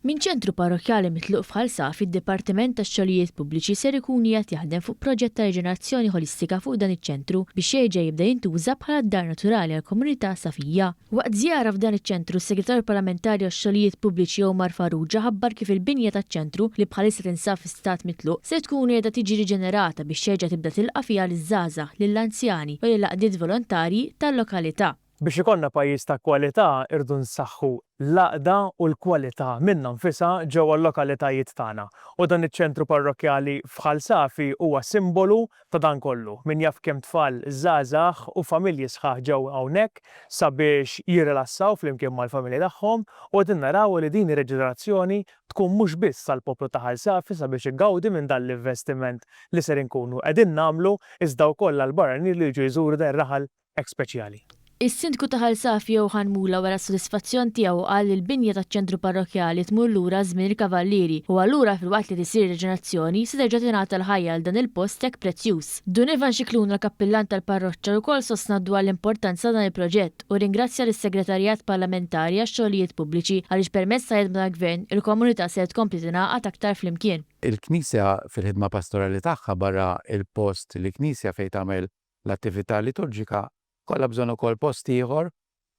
Minn ċentru parrokkjali mitluq f'Ħal Safi, id-Dipartiment tax-Xogħlijiet Pubbliċi ser ikun qiegħed jaħdem fuq proġett ta' riġenerazzjoni ħolistika fuq dan iċ-ċentru biex jerġa' jibda jintuża bħala d-dar naturali għall-komunità Safija. Waqt żjara f'dan iċ-ċentru, s-Segretarju Parlamentari għax-Xogħlijiet Pubbliċi Omar Farrugia ħabbar kif il-binja taċ-ċentru, li bħalissa tinsab fi stat mitluq, ser tkun qiegħda tiġi riġenerata biex terġa' tibda tilqa' fiha liż-żgħażagħ, lill-anzjani u lill-għaqdiet volontarji tal-lokalità. Biex ikollna pajjiż ta' kwalità irdu nsaħħu l-għaqda u l-kwalità minnha nfisha ġewwa l-lokalitajiet tagħna. U dan iċ-ċentru parrokkjali f'Ħal Safi huwa simbolu ta' dan kollu. Min jaf kemm tfal żgħażagħ u familji sħaħ ġew hawnhekk sabiex jirrilassaw flimkien mal-familji tagħhom u qegħdin naraw li din ir-reġenerazzjoni tkun mhux biss għall-poplu ta' Ħal Safi sabiex igawdi minn dan l-investiment li ser inkunu qegħdin nagħmlu iżda wkoll għall-barranin li jiġu jżuru dan ir-raħal hekk speċjali. Is-Sindku ta' Ħal Safi Johann Mula wera s-sodisfazzjon tiegħu u qal li l-binja taċ-ċentru parrokkjali tmur lura għaż-żmien il-Kavallieri u allura filwaqt li qed isir riġenerazzjoni se terġa' tingħata l-ħajja għal dan il-post hekk prezzjuż. Dun Ivan Scicluna l-Kappillan tal-Parroċċa wkoll sostna dwar l-importanza ta' dan il-proġett u rringrazzja lis-Segretarjat Parlamentari għax-Xogħlijiet Pubbliċi għaliex permezz ta' ħidma tal-Gvern il-komunità ser tkompli tingħaqad aktar flimkien. Il-Knisja fil-ħidma pastorali tagħha barra l-post li knisja fejn tagħmel l-attività liturġika jkollha bżonn ukoll post ieħor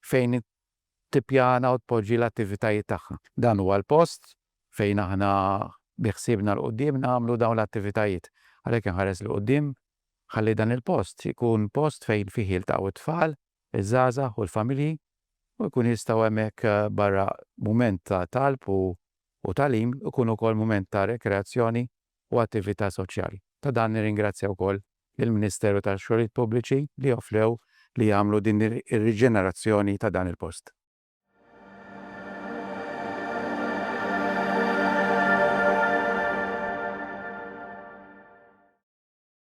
fejn tippjana u tpoġġi l-attivitajiet tagħha. Dan huwa l-post fejn aħna bi ħsiebna 'l quddiem nagħmlu dawn l-attivitajiet. Għalhekk inħares 'l quddiem ħalli dan il-post ikun post fejn fih jiltaqgħu t-tfal, iż-żgħażagħ u l-familji u jkunu jistgħu hemmhekk barra mument ta' talb u tagħlim ikun ukoll mument ta' rekreazzjoni u attività soċjali. Ta' dan nirringrazzja wkoll lill-Ministeru tax-Xogħlijiet Pubbliċi li offrew li jagħmlu din ir-riġenerazzjoni ta' dan il-post.